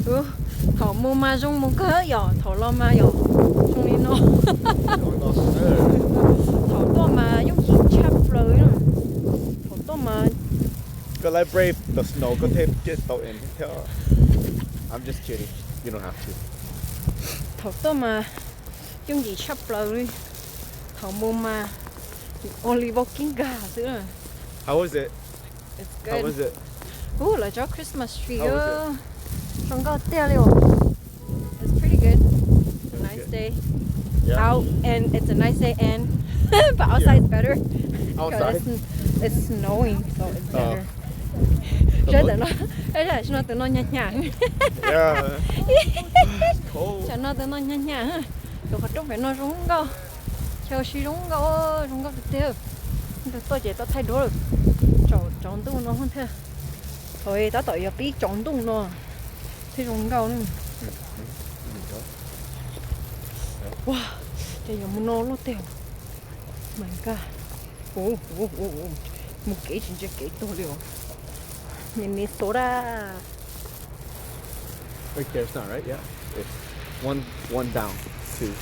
Ua, thaum mus mas zoo mus kawg yom, thaum los mas yom zoo li no. Thaum tuaj mas yooj yim tshaj plaws. Thaum tuaj mas, koj lawv brave the snow, koj thiaj tau en thiab. I'm just kidding. You don't have to. Thaum tuaj mas yooj yim tshaj plaws li. Thaum mus mas only walking nkag xwb. How was it? It's good. How was it? Ua, lawv cov Christmas tree zoo nkauj tiag li os. It's pretty good. It's a nice day out and it's a nice day and but outside is better. Outside? It's snowing, so it's better. Saib ntawm no, saib no tus no nyag nyag. Saib no tus no nyag nyag. Tus qhov rooj pem no zoo nkauj. Chaw ua si zoo nkauj, zoo nkauj tiag tiag. Tuaj ces tau thaij duab lawm. Tsaus ntuj no thiaj, thaum tab tom yuav pib tsaus ntuj no thiaj zoo nkauj ne. Ua, ces yuav mus no luaj tiag. My God. Mus kev tsis ntsia kev tuag li os. Minnesota. Right there, it's not right, yeah. It's one, one down, two.